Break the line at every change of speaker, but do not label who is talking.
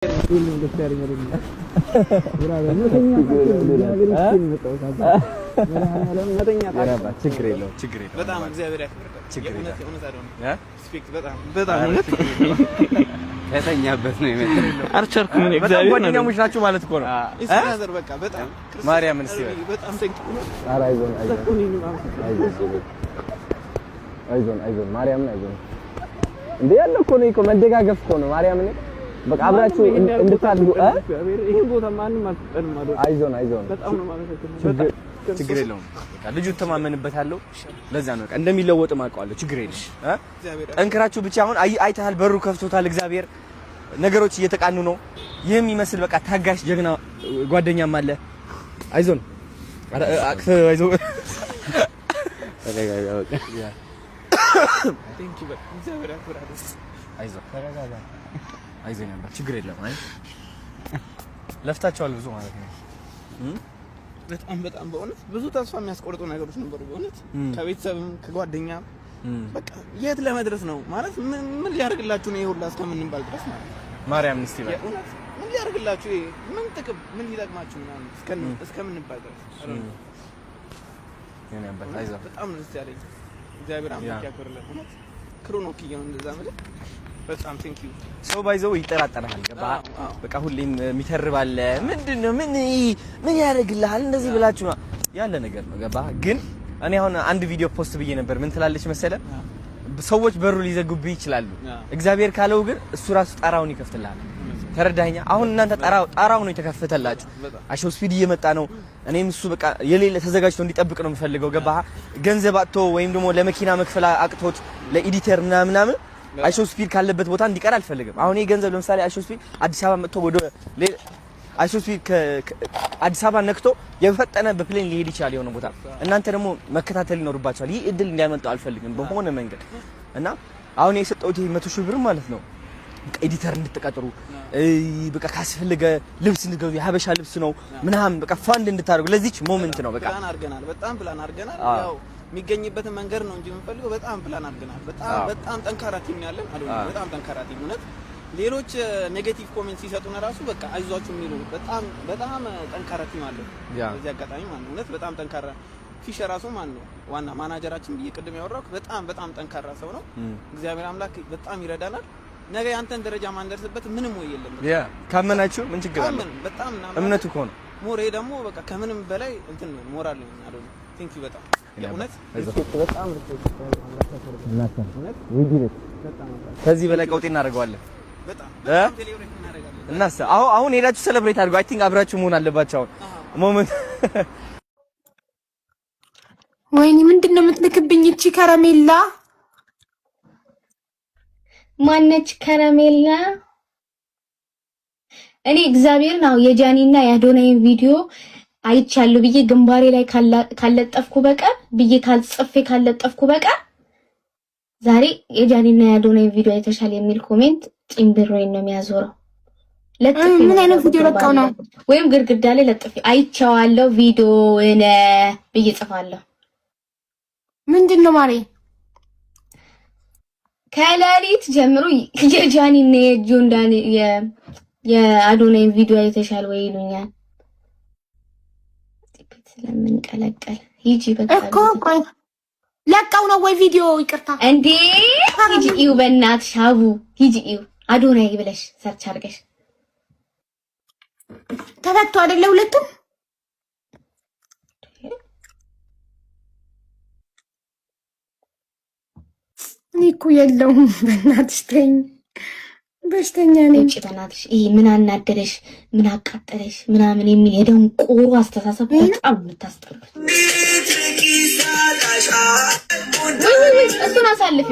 ችግር የለውም፣ ችግር የለውም።
በጣም እግዚአብሔር ያክብርልን።
ችግር
የእውነት
የለውም።
የእውነት አዶናይ
እ?
Respect በጣም በጣም እውነት
ከተኛበት ነው የመጣው።
አልቻልኩም እኔ
በጣም
እግዚአብሔር ነው
ጓደኛሞች ናችሁ ማለት እኮ ነው።
It's brother በቃ በጣም ክርስቶስ
ማርያምን እስቲ በል።
በጣም thank you።
ኧረ አይዞን አይዞን አይዞን አይዞን ማርያምን አይዞን። እንዴ ያለ እኮ ነው እኮ መደጋገፍ እኮ ነው። ማርያምን በቃ አብራችሁ እንድታድጉ እ
ይሄን ቦታ ማንም አልሰጠንም አዶናይ።
አይዞን አይዞን
በጣም ነው የማመሰግነው።
ችግር
በጣም
ችግር የለውም። በቃ ልጁ እተማመንበታለሁ። ለዛ ነው በቃ እንደሚለወጥም አውቀዋለሁ። ችግር የለውም እ
እግዚአብሔር
ጠንክራችሁ ብቻ አሁን አይተሃል፣ በሩ ከፍቶታል እግዚአብሔር። ነገሮች እየተቃኑ ነው። ይህም ይመስል በቃ ታጋሽ ጀግና ጓደኛም አለ። አይዞን፣ ኧረ፣ አቅፍ አይዞን።
ተረጋጋ በቃ።
Thank you በቃ እግዚአብሔር ያክብርልን።
አይዞን አይዞን ነበር ችግር የለም። አይ ለፍታችኋል ብዙ ማለት ነው።
በጣም በጣም በእውነት ብዙ ተስፋ የሚያስቆርጡ ነገሮች ነበሩ። በእውነት ከቤተሰብም ከጓደኛም በቃ የት ለመድረስ ነው ማለት ምን ምን ሊያደርግላችሁ ነው ይሄ ሁላ እስከምንባል ድረስ ማለት ነው።
ማርያምን እስቲ በል።
የእውነት ምን ሊያደርግላችሁ ይሄ ምን ጥቅም ምን ሊጠቅማችሁ ምናምን እስከምንባል ድረስ
የኔ አባት አይዞህ።
በጣም ነው ደስ ያለኝ። እግዚአብሔር አምላክ ያክብርልን። እውነት ክሩን ወክዬ ነው እንደዛ የምልህ። በጣም thank you።
ሰው ባይዘው ይጠራጠርሃል። ገባህ?
አዎ።
በቃ ሁሌም የሚተርብ አለ። ምንድን ነው ምን ምን ያደርግልሃል እንደዚህ ብላችሁ ነው ያለ ነገር ነው። ገባህ? ግን እኔ አሁን አንድ ቪዲዮ post ብዬ ነበር። ምን ትላለች መሰለ? ሰዎች በሩ ሊዘጉብህ ይችላሉ። እግዚአብሔር ካለው ግን እሱ ራሱ ጣራውን ይከፍትልሃል። ተረዳኸኝ? አሁን እናንተ ጣራው ጣራው ነው የተከፈተላችሁ። አሾ ስፒድ እየመጣ ነው። እኔም እሱ በቃ የሌለ ተዘጋጅቶ እንዲጠብቅ ነው የምፈልገው። ገባህ? ገንዘብ አጥቶ ወይም ደግሞ ለመኪና መክፈል አቅቶት ለ editor ምናምን ምናምን አይሾ ስፒድ ካለበት ቦታ እንዲቀር አልፈልግም። አሁን ይሄ ገንዘብ ለምሳሌ አይሾ ስፒድ አዲስ አበባ መጥቶ ወደ አይሾ ስፒድ አዲስ አበባ ነክቶ የፈጠነ በ plane ሊሄድ ይችላል የሆነ ቦታ። እናንተ ደግሞ መከታተል ይኖርባችኋል። ይህ እድል እንዲያመልጠው አልፈልግም በሆነ መንገድ። እና አሁን የሰጠሁት ይሄ 100,000 ብር ማለት ነው በቃ editor እንድትቀጥሩ በቃ ካስፈለገ ልብስ እንድትገዙ የሀበሻ ልብስ ነው ምናምን በቃ ፋንድ እንድታደርጉ ለዚች moment ነው በቃ
ፕላን አድርገናል። በጣም ፕላን አድርገናል። ያው የሚገኝበትን መንገድ ነው እንጂ የምንፈልገው በጣም ፕላን አድርገናል። በጣም በጣም ጠንካራ team ነው ያለን አዶናይ። በጣም ጠንካራ team እውነት። ሌሎች negative comment ሲሰጡን ራሱ በቃ አይዟችሁ የሚሉ በጣም በጣም ጠንካራ team አለ። በዚህ አጋጣሚ ማለት ነው እውነት በጣም ጠንካራ ፊሽ ራሱ ማን ነው ዋና ማናጀራችን ብዬ ቅድም ያወራሁት በጣም በጣም ጠንካራ ሰው ነው። እግዚአብሔር አምላክ በጣም ይረዳናል። ነገ ያንተን ደረጃ ማንደርስበት ምንም ወይ የለም።
ያ ካመናችሁ ምን ችግር አለ?
አምን በጣም እናምናለን።
እምነቱ እኮ ነው።
ሞሬ ደግሞ በቃ ከምንም በላይ እንትን ነው ሞራል ነው አዶናይ። Thank you በጣም የእውነት። በጣም respect።
ከዚህ በላይ ቀውጤ እናደርገዋለን።
በጣም
እ?
በጣም celebrate እናደርጋለን።
እናስ አሁን አሁን ሄዳችሁ celebrate አድርጉ። I think አብራችሁ መሆን አለባችሁ አሁን moment።
ወይኔ ምንድን ነው የምትልክብኝ እቺ ከረሜላ?
ማነች ከረሜላ? እኔ እግዚአብሔርን አዎ የጃኒና የአዶናይን ቪዲዮ አይቻለሁ ብዬ ግንባሬ ላይ ካለጠፍኩ በቀር ብዬ ካልጽፌ ካለጠፍኩ በቀር ዛሬ የጃኒና የአዶናይን ቪዲዮ አይተሻል የሚል comment ጭንብሮዬን ነው የሚያዞረው። ለጥፌ
ምን አይነት ቪዲዮ ለቀው ነው?
ወይም ግድግዳ ላይ ለጥፌ አይቼዋለሁ ቪዲዮውን ብዬ ጽፋለሁ።
ምንድን ነው ማሬ?
ከሌሊት ጀምሮ የጃኒና የጆን ዳኒ የአዶናይን ቪዲዮ አይተሻል ወይ ይሉኛል። ስለምንቀለቀል ሂጂ በቃ
እኮ ቆይ ለቀው ነው ወይ ቪዲዮ? ይቅርታ።
እንዴ ሂጂ እዩ፣ በእናትሽ አቡ ሂጂ እዩ። አዶናይ ብለሽ search አድርገሽ።
ተፈቶ አይደለ ሁለቱም? እኔ እኮ የለውም። በእናትሽ ተይኝ፣ በሽተኛ ነኝ።
ውጭ በእናትሽ። ይሄ ምን አናደደሽ ምን አቃጠለሽ ምናምን የሚል የደንቆሮ አስተሳሰብ በጣም የምታስጠሉት። ወይ ወይ ወይ እሱን አሳልፊ።